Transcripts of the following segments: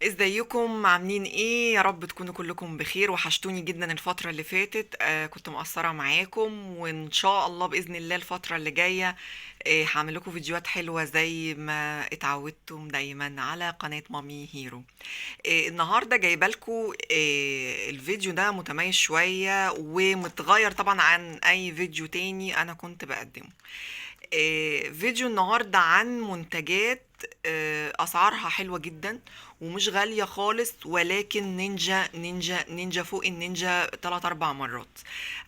ازيكم عاملين ايه؟ يا رب تكونوا كلكم بخير. وحشتوني جدا الفترة اللي فاتت، كنت مقصرة معاكم، وان شاء الله بإذن الله الفترة اللي جاية هعمل لكم فيديوهات حلوة زي ما اتعودتم دايما على قناة مامي هيرو. النهاردة جايبه لكم الفيديو ده متميز شوية ومتغير طبعا عن اي فيديو تاني انا كنت بقدمه. فيديو النهاردة عن منتجات اسعارها حلوة جدا ومش غالية خالص، ولكن نينجا نينجا نينجا فوق النينجا 3-4 مرات.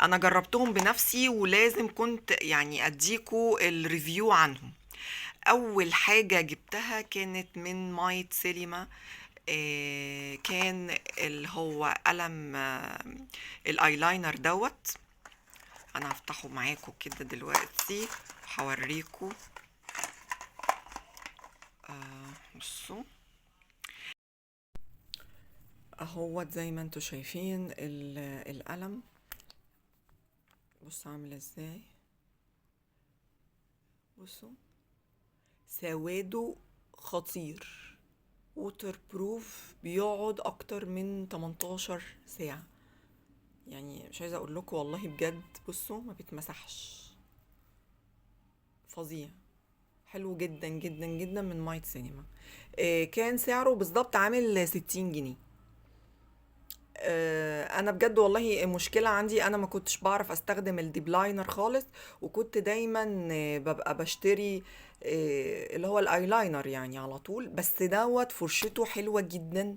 انا جربتهم بنفسي ولازم كنت اديكوا ال review عنهم. اول حاجة جبتها كانت من مايت سينما، كان اللي هو قلم الايلاينر دوت. انا هفتحه معاكم كده دلوقتي هوريكم. بصوا اهوت زي ما انتوا شايفين القلم، بصوا عامل ازاي. بصوا سواده خطير، waterproof، بيقعد اكتر من 18 ساعة. مش عايزة اقول لكم والله بجد، بصوا ما بيتمسحش، فظيع، حلو جدا جدا جدا من مايت سينما. كان سعره بالظبط عامل 60 جنيه. انا بجد والله المشكلة عندي انا ما كنتش بعرف استخدم ال dip liner خالص، وكنت دايما، ببقى بشتري، اللي هو الايلاينر على طول، بس دوت فرشته حلوة جدا.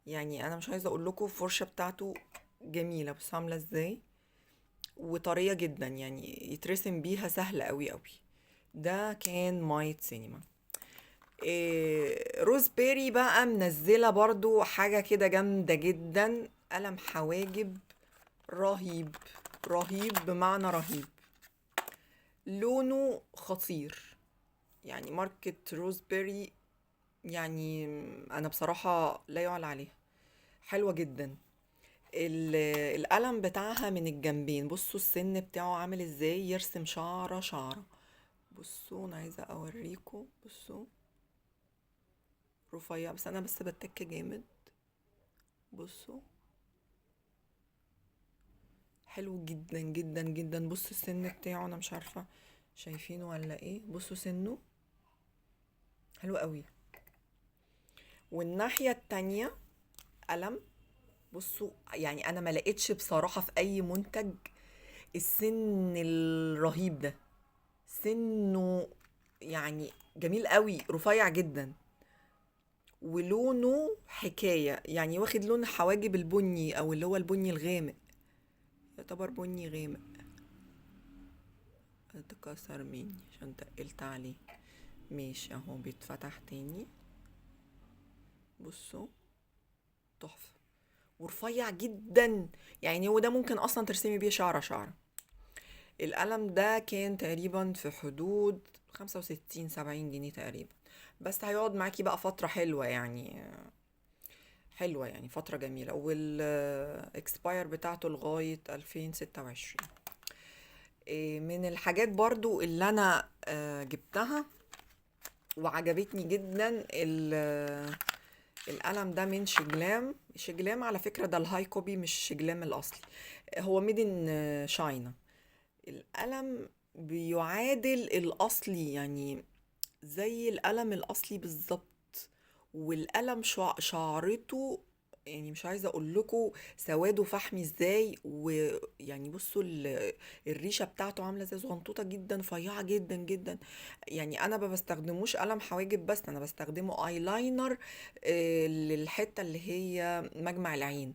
انا مش عايزة اقول لكم الفرشة بتاعته جميلة، بصوا عاملة ازاي، وطرية جدا، يترسم بيها سهل قوي قوي. ده كان مايت سينما. روز بيري بقى منزلة برضو حاجة كده جامدة جدا، قلم حواجب رهيب رهيب بمعنى رهيب، لونه خطير. ماركة روز بيري انا بصراحة لا يعلى عليها، حلوة جدا. القلم بتاعها من الجنبين، بصوا السن بتاعه عامل ازاي، يرسم شعرة شعرة. بصوا انا عايزة اوريكم، بصوا رفيع، بس انا بس بتك جامد. بصوا حلو جدا جدا جدا. بصوا السن بتاعه، انا مش عارفة شايفينه ولا ايه، بصوا سنه حلو قوي. والناحية التانية قلم، بصوا انا ما لقيتش بصراحة في اي منتج السن الرهيب ده، سنه جميل قوي، رفيع جدا، ولونه حكاية، واخد لون حواجب البني او اللي هو البني الغامق، يعتبر بني غامق. اتكسر مني عشان تقلت عليه، ماشي اهو بيتفتح تاني. بصوا تحفة ورفيع جدا، هو ده ممكن اصلا ترسمي بيه شعرة شعرة. القلم ده كان تقريبا في حدود 65-70 جنيه تقريبا، بس هيقعد معاكي بقى فترة حلوة، حلوة فترة جميلة، والاكسباير بتاعته لغاية 2026. من الحاجات برضو اللي أنا، جبتها وعجبتني جدا القلم ده من شجلام. شجلام على فكرة ده ال high copy مش شجلام الأصلي، هو made in China. القلم بيعادل الأصلي، زي القلم الأصلي بالظبط، والقلم شعرته مش عايزة أقول لكم سواده فحمي إزاي، ويعني بصوا الريشة بتاعته عاملة زي صغنطوطة جدا، رفيعة جدا جدا. أنا ما بستخدموش قلم حواجب بس، أنا بستخدمه آيلاينر، للحتة اللي هي مجمع العين،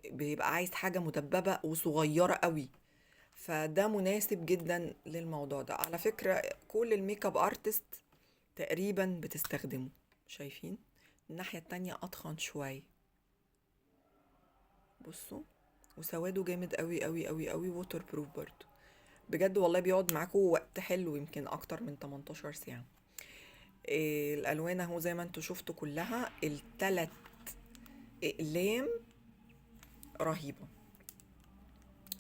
بيبقى عايز حاجة مدببة وصغيرة قوي، فده مناسب جدا للموضوع ده. على فكرة كل ال makeup artist تقريبا بتستخدمه. شايفين الناحية التانية أتخن شوية، بصوا، وسواده جامد قوي قوي قوي قوي، waterproof برضو. بجد والله بيقعد معاكم وقت حلو، يمكن اكتر من 18 ساعة. الالوان اهو زي ما انتوا شفتوا كلها، التلات اقلام رهيبة.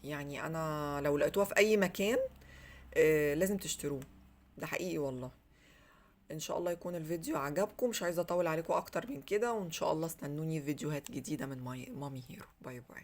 انا لو لقيتوها في اي مكان، لازم تشتروه، ده حقيقي والله. ان شاء الله يكون الفيديو عجبكم، مش عايزه اطول عليكم اكتر من كده، وان شاء الله استنوني في فيديوهات جديدة من مامي هيرو. bye bye.